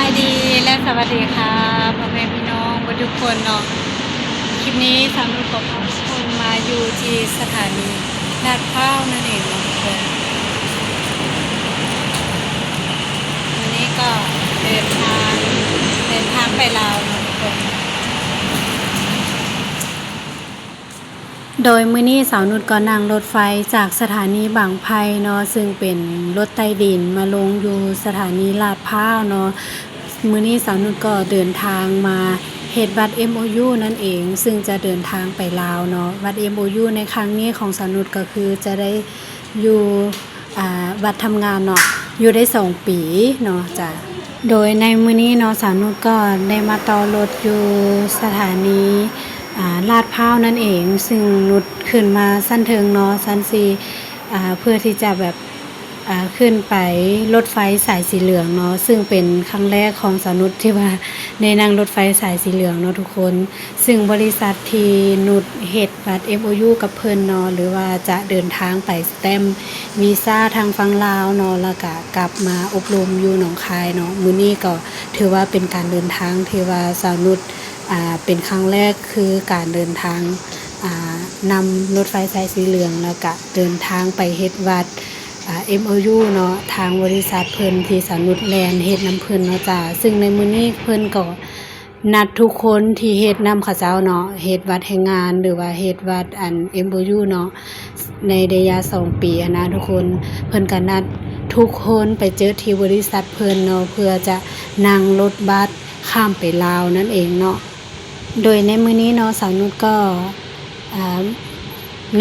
ສະບາຍດີ ແລະ ສະຫວັດດີຄ່ະ ພໍ່ແມ່ພີ່ນ້ອງເບິດທຸກຄົນເນາະ. ຄລິບນີ້ສາວນຸດກໍພາທຸກຄົນມາຢູ່ທີ່ສະຖານີລາດພ້າວນັ້ນເອງເນາະທຸກຄົນ. ມື້ນີ້ກໍເດີນທາງ ເດີນທາງໄປລາວເນາະທຸກຄົນ. ໂດຍມື້ນີ້ສາວນຸດກໍນັ່ງລົດໄຟຈາກສະຖານີບາງໄຜ່ເນາະ ຊຶ່ງເປັນລົດໃຕ້ດິນມາລົງຢູ່ສະຖານີລາດພ້າວເນາະ. ມື້ນີ້ສາວນຸດກໍເດີນທາງມາເຮັດບັດເອັມໂອຢູນັ້ນເອງ ຊຶ່ງຈະເດີນທາງໄປລາວເນາະ. ບັດເອັມໂອຢູໃນຄັ້ງນີ້ຂອງສາວນຸດກໍຄືຈະໄດ້ຢູ່ ອ່າ ບັດທຳງານເນາະ ຢູ່ໄດ້ສອງປີເນາະ ຈາກ ໂດຍໃນມື້ນີ້ເນາະ ສາວນຸດກໍໄດ້ມາຕໍ່ລົດຢູ່ສະຖານີ ອ່າ ລາດພ້າວນັ້ນເອງ ຊຶ່ງນຸດຂຶ້ນມາຊັ້ນເທິງເນາະ ຊັ້ນສີ່ ອ່າ ເພື່ອທີ່ຈະແບບ ອ່າ ຂຶ້ນໄປລົດໄຟສາຍສີເຫຼືອງເນາະ ຊຶ່ງເປັນຄັ້ງແລກຂອງສາວນຸດທີ່ວ່າໄດ້ນັ່ງລົດໄຟສາຍສີເຫຼືອງເນາະທຸກຄົນ. ຊຶ່ງບໍລິສັດທີ່ນຸດເຮັດບັດເອັມໂອຢູກັບເພິ່ນເນາະ ຫຼືວ່າຈະເດີນທາງໄປສະແຕັມວີຊາທາງຝັ່ງລາວເນາະ ແລ້ວກະກັບມາອົບຮົມຢູ່ໜອງຄາຍເນາະ. ມື້ນີ້ກໍຖືວ່າເປັນການເດີນທາງທີ່ວ່າສາວນຸດ ອ່າ ເປັນຄັ້ງແລກ ຄືການເດີນທາງ ອ່າ ນຳລົດໄຟສາຍສີເຫຼືອງ ແລ້ວກະເດີນທາງໄປເຮັດບັດ ອ່າ ເອັມໂອຢູເນາະ ທາງບໍລິສັດເພິ່ນທີ່ສາວນຸດແລ່ນເຮັດນຳເພິ່ນເນາະຈ້າ. ຊຶ່ງໃນມື້ນີ້ເພິ່ນກໍ ນັດທຸກຄົນທີ່ເຮັດນຳເຂົາເຈົ້າເນາະ ເຮັດບັດແຮງງານ ຫຼືວ່າເຮັດບັດອັນເອັມໂອຢູເນາະ ໃນໄລຍະສອງປີຫັ້ນນະທຸກຄົນ. ເພິ່ນກໍນັດທຸກຄົນໄປເຈີທີ່ບໍລິສັດເພິ່ນເນາະ ເພື່ອຈະນັ່ງລົດບັສຂ້າມໄປລາວນັ້ນເອງເນາະ. ໂດຍໃນມື້ນີ້ເນາະ ສາວນຸດກໍ ອ່າ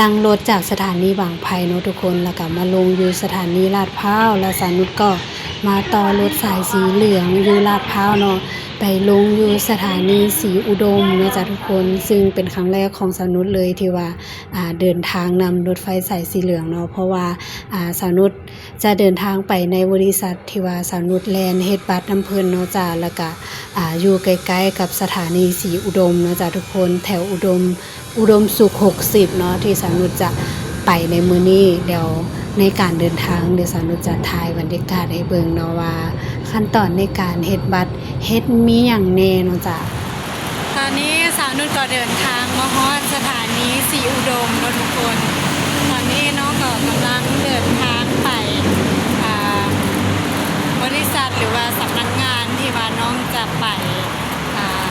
ນັ່ງລົດຈາກສະຖານີບາງໄຜ່ເນາະທຸກຄົນ ແລ້ວກໍມາລົງຢູ່ສະຖານີລາດພ້າວ ແລ້ວສາວນຸດກໍມາຕໍ່ລົດສາຍສີເຫຼືອງຢູ່ລາດພ້າວເນາະ ໄປລົງຢູ່ສະຖານີສີອຸດົມເນາະຈ້າທຸກຄົນ. ຊຶ່ງເປັນຄັ້ງແລກຂອງສາວນຸດເລີຍທີ່ວ່າ ອ່າ ເດີນທາງນຳລົດໄຟສາຍສີເຫຼືອງເນາະ ເພາະວ່າ ອ່າ ສາວນຸດຈະເດີນທາງໄປໃນບໍລິສັດທີ່ວ່າສາວນຸດແລ່ນເຮັດບັດນຳເພິ່ນເນາະຈ້າ ແລ້ວກະ ອ່າ ຢູ່ໃກ້ໆກັບສະຖານີສີອຸດົມເນາະຈ້າທຸກຄົນ ແຖວອຸດົມ ອຸດົມສຸກຫົກສິບເນາະ ທີ່ສາວນຸດຈະໄປໃນມື້ນີ້. ດຽວໃນການເດີນທາງ ດຽວສາວນຸດຈະຖ່າຍບັນຍາກາດໃຫ້ເບິ່ງເນາະວ່າ ຂັ້ນຕອນໃນການເຮັດບັດເຮັດມີຫຍັງແດ່ເນາະຈ້າ. ຕອນນີ້ສາວນຸດກໍເດີນທາງມາຮອດສະຖານີສີອຸດົມເນາະທຸກຄົນ. ຕອນນີ້ເນາະກໍກຳລັງເດີນທາງໄປ ອ່າ ບໍລິສັດ ຫຼືວ່າສຳນັກງານທີ່ວ່ານ້ອງຈະໄປ ອ່າ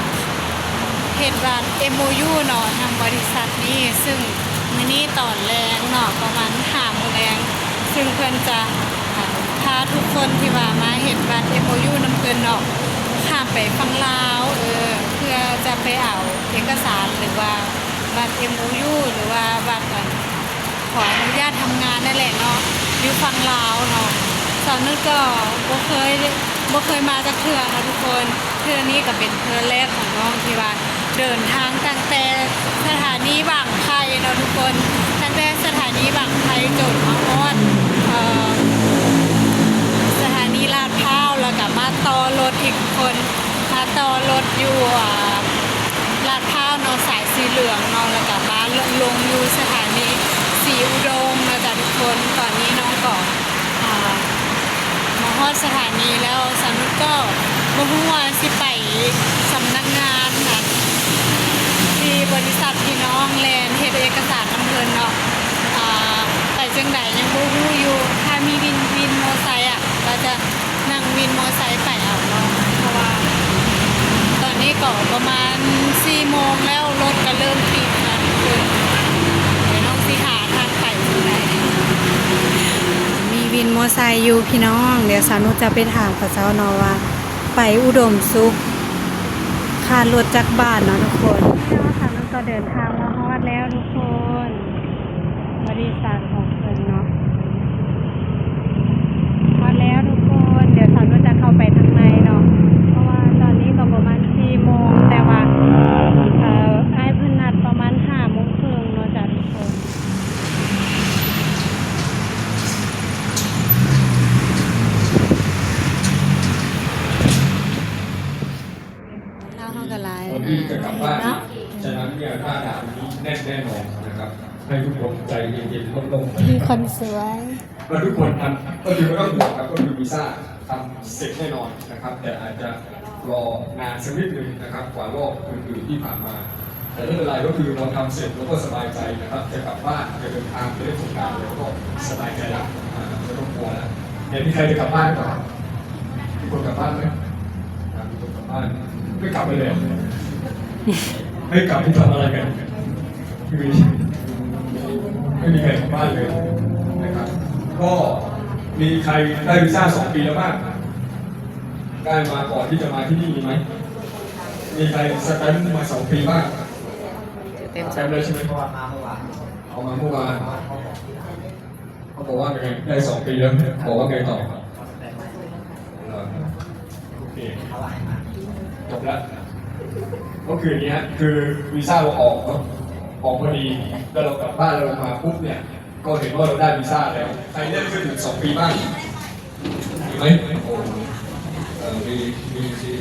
ເຮັດບັດເອັມໂອຢູເນາະ ທາງບໍລິສັດນີ້ ຊຶ່ງມື້ນີ້ຕອນແລງເນາະ ປະມານຫ້າໂມງແລງ ຊຶ່ງເພິ່ນຈະ ອ່າ ພາທຸກຄົນທີ່ວ່າມາເຮັດບັດເອັມໂອຢູນຳເພິ່ນເນາະ ຂ້າມໄປຝັ່ງລາວ ເອີ ເພື່ອຈະໄປເອົາເອກະສານ ຫຼືວ່າບັດເອັມໂອຢູ ຫຼືວ່າບັດ ອັນ ຂໍອະນຸຍາດທຳງານນັ້ນແຫຼະເນາະ ຢູ່ຝັ່ງລາວເນາະ. ສາວນຸດກໍບໍ່ເຄີຍ ບໍ່ເຄີຍມາຈັກເທື່ອເນາະທຸກຄົນ. ເທື່ອນີ້ກໍເປັນເທື່ອແລກຂອງນ້ອງທີ່ວ່າເດີນທາງຕັ້ງແຕ່ສະຖານີບາງໄຜ່ເນາະທຸກຄົນ ຕັ້ງແຕ່ສະຖານີບາງໄຜ່ຈົນມາຮອດ ເອີ ສະຖານີລາດພ້າວ ແລ້ວກໍມາຕໍ່ລົດອີກທຸກຄົນ ມາຕໍ່ລົດຢູ່ ອ່າ ລາດພ້າວເນາະ ສາຍສີເຫຼືອງເນາະ ແລ້ວກໍມາລົງຢູ່ສະຖານີສີອຸດົມເນາະຈ້າທຸກຄົນ. ຕອນນີ້ນ້ອງກໍ ອ່າ ມາຮອດສະຖານີແລ້ວ ສາວນຸດກໍບໍ່ຮູ້ວ່າຊິໄປສຳນັກງານ ທີ່ບໍລິສັດທີ່ນ້ອງແລ່ນເຮັດເອກະສານນຳເພິ່ນເນາະ ອ່າ ໄປຈັ່ງໃດຍັງບໍ່ຮູ້ຢູ່. ຖ້າມີວິນ ວິນມໍໄຊອະ ກໍຈະນັ່ງວິນມໍໄຊໄປເອົາເນາະ ເພາະວ່າຕອນນີ້ກໍປະມານສີ່ໂມງແລ້ວ ລົດກໍເລີ່ມຕິດນະທຸກຄົນ. ດຽວນ້ອງຊິຫາທາງໄປຈັ່ງໃດ ມີວິນມໍໄຊຢູ່ພີ່ນ້ອງ. ດຽວສາວນຸດຈະໄປຖາມເຂົາເຈົ້າເນາະວ່າ ໄປອຸດົມສຸກ ຄ່າລົດຈັກບາດເນາະທຸກຄົນ. ສາວນຸດກໍເດີນທາງມາຮອດແລ້ວທຸກຄົນ ບໍລິສັດຂອງເພິ່ນເນາະ. ຮອດແລ້ວທຸກຄົນ ດຽວສາວນຸດຈະເຂົ້າໄປທາງໃນເນາະ ເພາະວ່າຕອນນີ້ກໍປະມານສີ່ໂມງ ແຕ່ວ່າ ເອີ ອ້າຍເພິ່ນນັດປະມານຫ້າໂມງເຄິ່ງເນາະຈ້າທຸກຄົນ. ລາວເຮົາກໍຫຼາຍ ກ່อนที่จะกลับบ้าน เนาะ ฉะนั้นเนี่ย หน้าด่านนี้แน่นแน่นอนนะครับ ให้ทุกคนใจเย็นๆ โล่งๆ พี่คนสวย ก็ทุกคนทำ ก็คือไม่ต้องห่วงครับ ก็คือวีซ่า ทำเสร็จแน่นอนนะครับ แต่อาจจะรอนานสักนิดนึงนะครับ กว่ารอบอื่นๆที่ผ่านมา แต่ไม่เป็นไร ก็คือเราทำเสร็จเราก็สบายใจนะครับ จะกลับบ้าน จะเดินทางไปเล่นสงกรานต์ เราก็สบายใจละ อ่า ไม่ต้องกลัวละ เดี๋ยวมีใครจะกลับบ้านหรือเปล่า มีคนกลับบ้านไหม อ่า มีคนกลับบ้าน ไม่กลับไปเลยเหรอ ไม่กลับที่ทำอะไรกัน ไม่มี ไม่มีใครกลับบ้านเลยนะครับ ก็มีใครได้วีซ่าสองปีแล้วบ้าง ได้มาก่อนที่จะมาที่นี่มีไหม มีใครสแตมป์มาสองปีบ้าง เต็ม สแตมป์เลยใช่ไหม เพราะว่ามาเมื่อวาน เอามาเมื่อวาน เขาบอกว่าไง ได้สองปีแล้ว บอกว่าไงต่อ เอ่อ โอเค จบแล้ว ก็คืออย่างนี้ฮะ คือวีซ่าเราออกเนาะ ออกพอดี แล้วเรากลับบ้าน แล้วเรามาปุ๊บเนี่ย ก็เห็นว่าเราได้วีซ่าแล้ว ใครเล่นไม่ถึงสองปีบ้าง มีไหม โอ้ เอ่อ มี มีสิ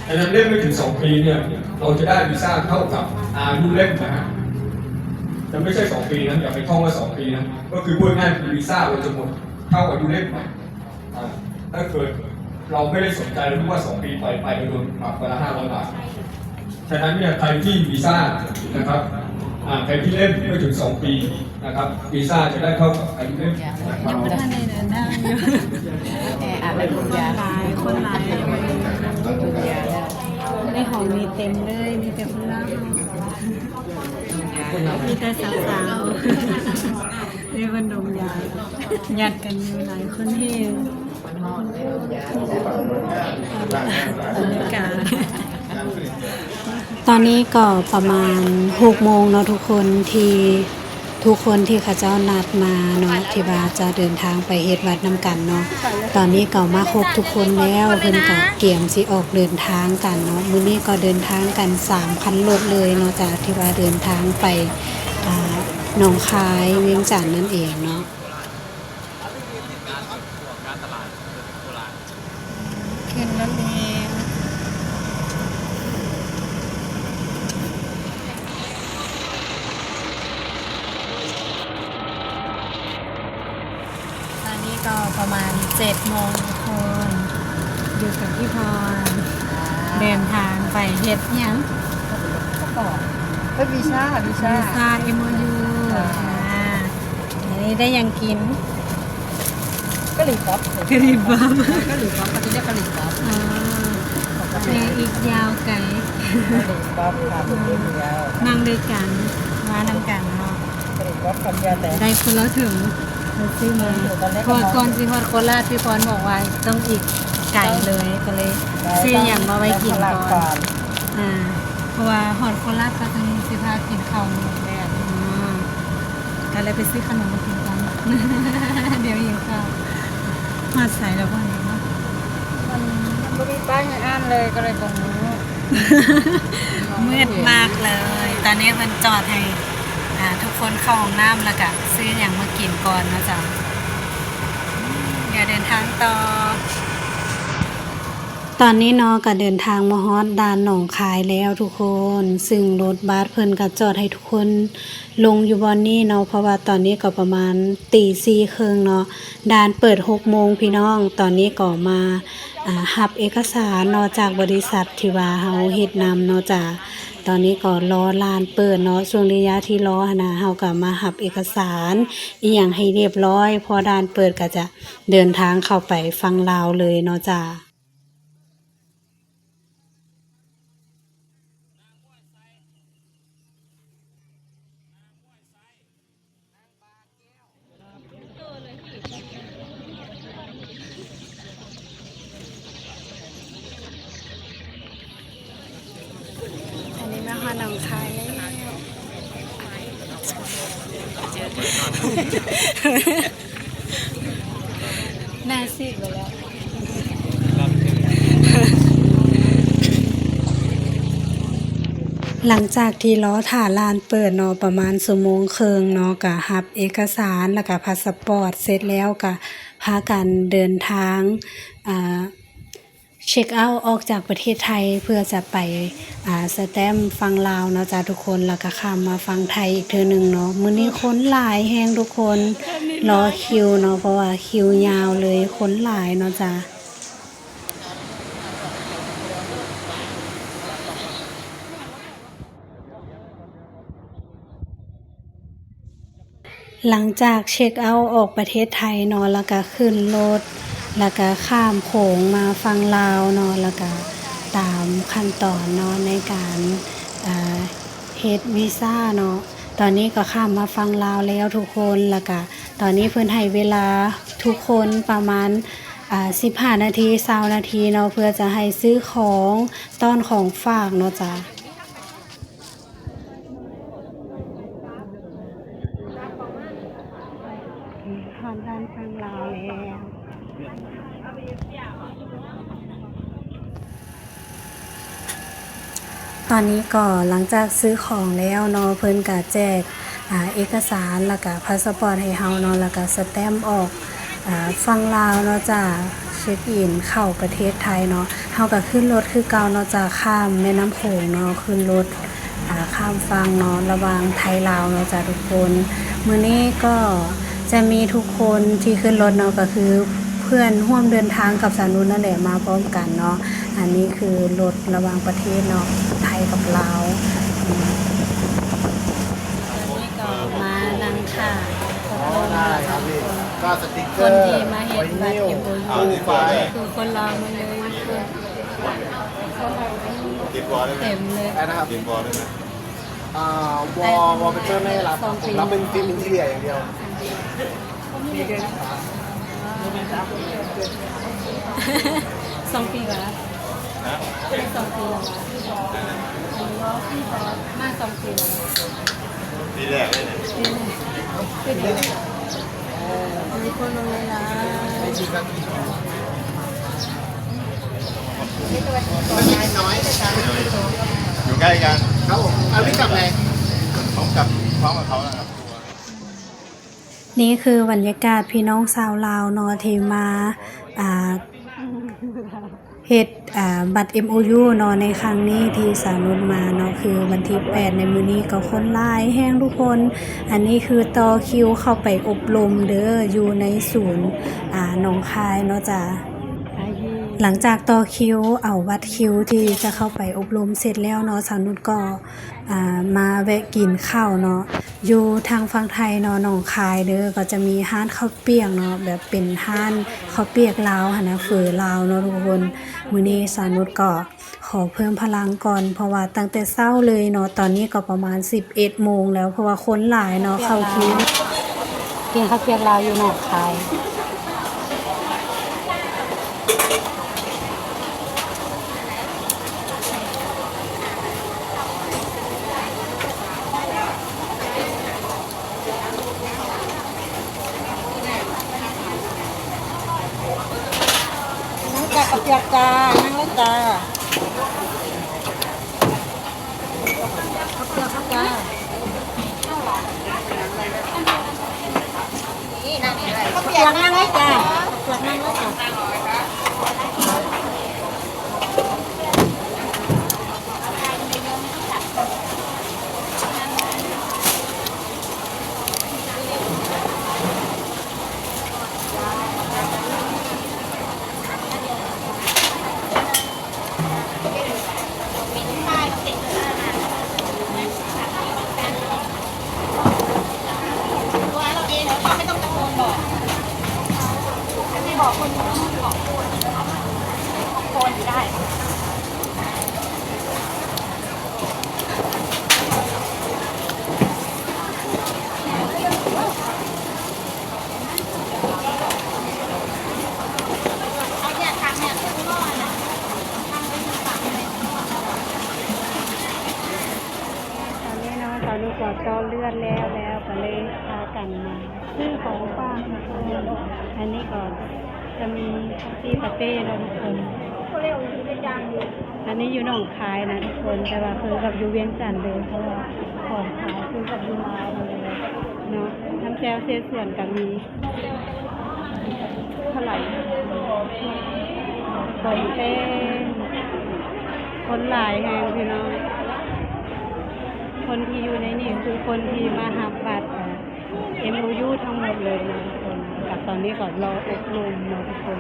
อันนั้นเล่นไม่ถึงสองปีเนี่ย เราจะได้วีซ่าเท่ากับอายุเล่มนะฮะ จะไม่ใช่สองปีนะ อย่าไปท่องว่าสองปีนะ ก็คือพูดง่ายๆ คือวีซ่าเราจะหมดเท่าอายุเล่มนะ อ่า ถ้าเกิดเราไม่ได้สนใจ เราคิดว่าสองปีปล่อยไป เราโดนปรับวันละห้าร้อยบาท ฉะนั้นเนี่ย ใครที่วีซ่านะครับ อ่า ใครที่เล่นไม่ถึงสองปีนะครับ วีซ่าจะได้เท่ากับอายุเล่มนะครับ ยังบ่ทันได้เดินทางอยู่ แออัดแล้ว คนหลาย คนหลาย ในห้องนี้เต็มเลย มีแต่คนลาว มีแต่สาวๆ ในวันดมยา ยัดกันอยู่หลายคนแฮง บรรยากาศ ตอนนี้ก็ประมาณหกโมงเนาะทุกคน ที่ทุกคนที่เขาเจ้านัดมาเนาะ ที่ว่าจะเดินทางไปเฮ็ดวัดนำกันเนาะ ตอนนี้ก็มาครบทุกคนแล้ว เพิ่นก็เตรียมสิออกเดินทางกันเนาะ มื้อนี้ก็เดินทางกันสามคันรถเลยเนาะจ้ะ ที่ว่าเดินทางไป อ่า หนองคาย เวียงจันทน์นั่นเองเนาะ ขึ้นรถแฮง ตอนนี้ก็ประมาณเจ็ดโมงทุกคน อยู่กับพี่พร เดินทางไปเฮ็ดหยัง เฮ็ดวีซ่า วีซ่า วีซ่า เอ็มโอยู อ่า อันนี้ได้หยังกิน กะหรี่ปั๊บ กะหรี่ปั๊บ กะหรี่ปั๊บ เขาจะเรียกกะหรี่ปั๊บ อ่า ปกติ แต่อีกยาวไกล กะหรี่ปั๊บค่ะ อืม เดียว นั่งด้วยกัน มานำกันเนาะ กะหรี่ปั๊บคำเดียว แต่ได้คนละถุง เราซื้อมา เพราะว่าก่อนสิฮอดโคราช พี่พรบอกว่าต้องอีกไกลเลย ก็เลยซื้อหยังมาไว้กินก่อน อ่า เพราะว่าฮอดโคราชก็ต้องสิพากินข้าวหมูแล้ว อ่า ก็เลยไปซื้อขนมมากินก่อน เดี๋ยวหิวข้าว ฮอดไสแล้วบ่เนาะ มัน มันบ่มีป้ายให้อ่านเลย ก็เลยบ่รู้ มืดมากเลย ตอนนี้เพิ่นจอดให้ อ่า ทุกคนเข้าห้องน้ำแล้วก็ซื้อหยังมากินก่อนเนาะจ๊ะ เดี๋ยวเดินทางต่อ ตอนนี้เนาะก็เดินทางมาฮอดด่านหนองคายแล้วทุกคน ซึ่งรถบัสเพิ่นก็จอดให้ทุกคนลงอยู่บ่อนนี้เนาะ เพราะว่าตอนนี้ก็ประมาณตีสี่ครึ่งเนาะ ด่านเปิดหกโมงพี่น้อง ตอนนี้ก็มา อ่า รับเอกสารเนาะ จากบริษัทที่ว่าเฮาเฮ็ดนำเนาะจ้ะ ตอนนี้ก็รอด่านเปิดเนาะ ช่วงระยะที่รอหั้นนะ เฮาก็มารับเอกสารอิหยังให้เรียบร้อย พอด่านเปิดก็จะเดินทางเข้าไปฝั่งลาวเลยเนาะจ้ะ อันนี้มาฮอดหนองคายแล้ว หน้าซีดไปแล้ว หลังจากที่รอถ่าด่านเปิดเนาะ ประมาณชั่วโมงครึ่งเนาะ ก็รับเอกสาร แล้วก็พาสปอร์ตเสร็จแล้ว ก็พากันเดินทาง อ่า เช็กเอาต์ออกจากประเทศไทย เพื่อจะไป อ่า สแตมป์ฝั่งลาวเนาะจ้ะทุกคน แล้วก็ข้ามมาฝั่งไทยอีกเทื่อหนึ่งเนาะ มื้อนี้คนหลายแฮงทุกคน รอคิวเนาะ เพราะว่าคิวยาวเลย คนหลายเนาะจ้ะ ຫຼັງຈາກເຊັກເອົາອອກປະເທດໄທເນາະ ແລ້ວກະຂຶ້ນລົດ ແລ້ວກະຂ້າມໂຂງມາຝັ່ງລາວເນາະ ແລ້ວກະຕາມຂັ້ນຕອນເນາະ ໃນການ ເຮັດວີຊາເນາະ. ຕອນນີ້ກໍຂ້າມມາຝັ່ງລາວແລ້ວທຸກຄົນ ແລ້ວກະຕອນນີ້ເພິ່ນໃຫ້ເວລາທຸກຄົນປະມານ ອ່າ ສິບຫ້ານາທີ ຊາວນາທີເນາະ ເພື່ອຈະໃຫ້ຊື້ຂອງ ຕ້ອນຂອງຝາກເນາະຈ້າ. ຮອດດ່ານຝັ່ງລາວແລ້ວ. ຕອນນີ້ກໍຫຼັງຈາກຊື້ຂອງແລ້ວເນາະ ເພິ່ນກະແຈກ ອ່າ ເອກະສານ ແລ້ວກະພາສະປອດໃຫ້ເຮົາເນາະ ແລ້ວກະສະແຕັມອອກ ອ່າ ຝັ່ງລາວເນາະຈ້າ. ເຊັກອິນເຂົ້າປະເທດໄທເນາະ ເຮົາກະຂຶ້ນລົດຄືເກົ່າເນາະຈ້າ ຂ້າມແມ່ນ້ຳໂຂງເນາະ ຂຶ້ນລົດ ອ່າ ຂ້າມຝັ່ງເນາະ ລະຫວ່າງໄທລາວເນາະຈ້າທຸກຄົນ. ມື້ນີ້ກໍຈະມີທຸກຄົນທີ່ຂຶ້ນລົດເນາະ ກໍຄືເພື່ອນຮ່ວມເດີນທາງກັບສາວນຸດນັ້ນແຫຼະ ມາພ້ອມກັນເນາະ. ອັນນີ້ຄືລົດລະຫວ່າງປະເທດເນາະ ໄທກັບລາວ. ຕອນນີ້ກໍມານັ່ງຖ້າອົບຮົມເນາະ ຄົນທີ່ມາເຮັດບັດເອັມໂອຢູ ຄືຄົນລາວໝົດເລີຍ ເຕັມເລີຍ. ອາ ວອລ ວອລເປເປີ ໄມ່ຮັບ ສອງປີ ຮັບເປັນຟິມອິນທີເຣຍຢ່າງດຽວ. ສອງປີແລ້ວ ສອງປີແລ້ວ ມາສອງປີແລ້ວ. ປີແລກເລີຍນີ້ ປີແລກ ປີແລກ ມີຄົນລົງຫຼາຍໆ ຢູ່ໃກ້ກັນ ຄັບຜົມ. ເອົາ ນີ້ກັບໃຜ? ຜົມກັບ ພ້ອມກັບເຂົານະຄັບ. ນີ້ຄືບັນຍາກາດພີ່ນ້ອງຊາວລາວເນາະ ທີ່ມາ ອ່າ ເຮັດ ອ່າ ບັດເອັມໂອຢູເນາະ ໃນຄັ້ງນີ້ທີ່ສາວນຸດມາເນາະ ຄືວັນທີແປດໃນມື້ນີ້ ກໍຄົນຫຼາຍແຮງທຸກຄົນ. ອັນນີ້ຄືຕໍ່ຄິວເຂົ້າໄປອົບຮົມເດີ ຢູ່ໃນສູນ ອ່າ ໜອງຄາຍເນາະຈ້າ. ຫຼັງຈາກຕໍ່ຄິວເອົາບັດຄິວທີ່ຈະເຂົ້າໄປອົບຮົມເສັດແລ້ວເນາະ ສາວນຸດກໍ ອ່າ ມາແວະກິນເຂົ້າເນາະ ຢູ່ທາງຝັ່ງໄທເນາະ ໜອງຄາຍເດີ ກໍຈະມີຮ້ານເຂົ້າປຽກເນາະ ແບບເປັນຮ້ານເຂົ້າປຽກລາວຫັ້ນນະ ເຝີລາວເນາະທຸກຄົນ. ມື້ນີ້ສາວນຸດກໍຂໍເພີ່ມພະລັງກ່ອນ ເພາະວ່າຕັ້ງແຕ່ເຊົ້າເລີຍເນາະ ຕອນນີ້ກໍປະມານສິບເອັດໂມງແລ້ວ ເພາະວ່າຄົນຫຼາຍເນາະ ເຂົ້າຄິວ ກິນເຂົ້າປຽກລາວຢູ່ໜອງຄາຍ. ນັ່ງຈ້າ ເຂົ້າປຽກຈ້າ ນັ່ງເລີຍຈ້າ. ເຂົ້າປຽກ ເຂົ້າປຽກ ເຂົ້າປຽກ ນັ່ງເລີຍຈ້າ ເຂົ້າປຽກ ນັ່ງເລີຍຈ້າ. ຕອນນີ້ເນາະ ຕອນນີ້ກໍເຈາະເລືອດແລ້ວ ແລ້ວກໍເລີຍພາກັນມາຊື້ຂອງຝາກ. ອັນນີ້ກໍຈະມີປີ້ປາເຕ້ເນາະທຸກຄົນ. ອັນນີ້ຢູ່ໜອງຄາຍນະທຸກຄົນ ແຕ່ວ່າຄືກັບຢູ່ວຽງຈັນເລີຍ ເພາະວ່າຂອງຂາຍຄືກັບຢູ່ລາວເລີຍເນາະ. ນ້ຳແຈ່ວເສສວນກໍມີ. ເທົ່າໃດ? ຄົນເຕັມ ຄົນຫຼາຍແຮງພີ່ນ້ອງ. ຄົນທີ່ຢູ່ໃນນີ້ຄືຄົນທີ່ມາຮັບບັດ ເອີ ເອັມໂອຢູທັງໝົດເລີຍເນາະທຸກຄົນ. ແລ້ວກໍຕອນນີ້ກໍລໍອົບຮົມເນາະທຸກຄົນ.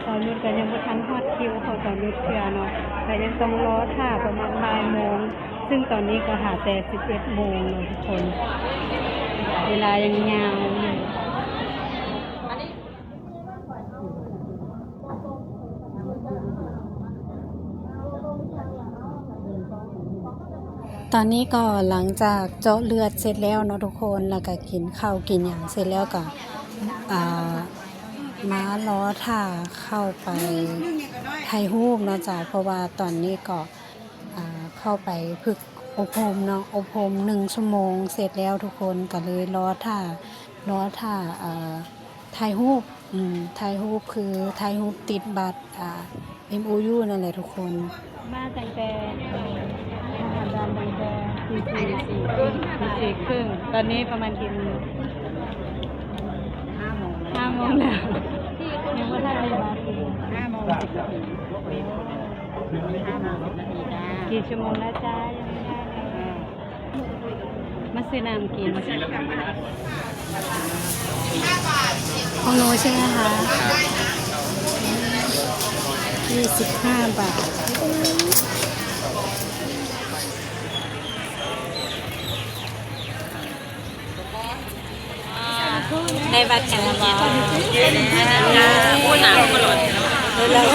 ສາວນຸດກໍຍັງບໍ່ທັນຮອດຄິວຂອງສາວນຸດເທື່ອເນາະ ກໍຍັງຕ້ອງລໍຖ້າປະມານບ່າຍໂມງ. ຊຶ່ງຕອນນີ້ກໍຫາແຕ່ສິບເອັດໂມງເນາະທຸກຄົນ ເວລາຍັງຍາວຢູ່. ຕອນນີ້ກໍຫຼັງຈາກເຈາະເລືອດເສັດແລ້ວເນາະທຸກຄົນ ແລ້ວກໍກິນເຂົ້າກິນຫຍັງເສັດແລ້ວກໍ ອ່າ ມາລໍຖ້າເຂົ້າໄປຖ່າຍຮູບເນາະຈ້າ ເພາະວ່າຕອນນີ້ກໍ ອ່າ ເຂົ້າໄປຝຶກອົບຮົມເນາະ ອົບຮົມໜຶ່ງຊົ່ວໂມງເສັດແລ້ວທຸກຄົນ ກໍເລີຍລໍຖ້າ ລໍຖ້າ ອ່າ ຖ່າຍຮູບ ອືມ ຖ່າຍຮູບ ຄືຖ່າຍຮູບຕິດບັດ ອ່າ ເອັມໂອຢູ ນັ້ນແຫຼະທຸກຄົນ. ມາຕັ້ງແຕ່ ມາຫາດອນຕັ້ງແຕ່ຕີສີ່ ຕີສີ່ ຕີສີ່ ຄຶ່ງ ຕອນນີ້ປະມານກີ່ໂມງ? ຫ້າໂມງ ຫ້າໂມງແລ້ວ ຍັງບໍ່ທັນໄດ້ບັດ ຫ້າໂມງສິບນາທີ ຫ້າໂມງສິບນາທີຈ້າ. ກີ່ຊົ່ວໂມງແລ້ວຈ້າ? ຍັງບໍ່ທັນເລີຍ ມາຊື້ນ້ຳກິນ ຂອງໜູໃຊ່ໄໝຄະ? ຍີ່ສິບຫ້າບາດ. ໄດ້ບັດກັນແລ້ວບໍ່? ໄດ້ແລ້ວ ໄດ້ແລ້ວ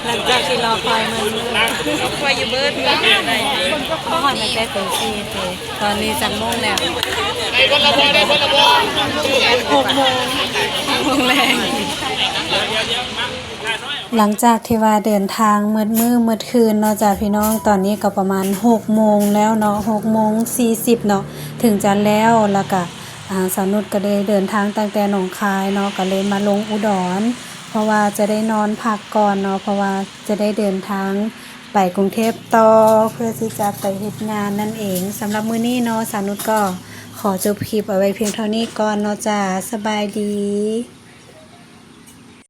ຫຼັງຈາກທີ່ລໍຄອຍມື້ໜຶ່ງ ລໍຄອຍຢູ່ເບີດມື້ ມາຮອດຕັ້ງແຕ່ຕີສີ່ເດ ຕອນນີ້ຈັກໂມງແລ້ວ? ຫົກໂມງ ຫົກໂມງແລງ. ຫຼັງຈາກທີ່ວ່າເດີນທາງໝົດມື້ໝົດຄືນເນາະຈ້າພີ່ນ້ອງ ຕອນນີ້ກໍປະມານຫົກໂມງແລ້ວເນາະ ຫົກໂມງສີ່ສິບເນາະ ເຖິງຈະແລ້ວ. ແລ້ວກະ ອາ ສາວນຸດກໍໄດ້ເດີນທາງຕັ້ງແຕ່ໜອງຄາຍເນາະ ກໍເລີຍມາລົງອຸດອນ ເພາະວ່າຈະໄດ້ນອນພັກກ່ອນເນາະ ເພາະວ່າຈະໄດ້ເດີນທາງໄປກຸງເທບຕໍ່ ເພື່ອທີ່ຈະໄປເຮັດງານນັ້ນເອງ. ສຳລັບມື້ນີ້ເນາະ ສາວນຸດກໍຂໍຈົບຄລິບເອົາໄວ້ພຽງເທົ່ານີ້ກ່ອນເນາະຈ້າ ສະບາຍດີ.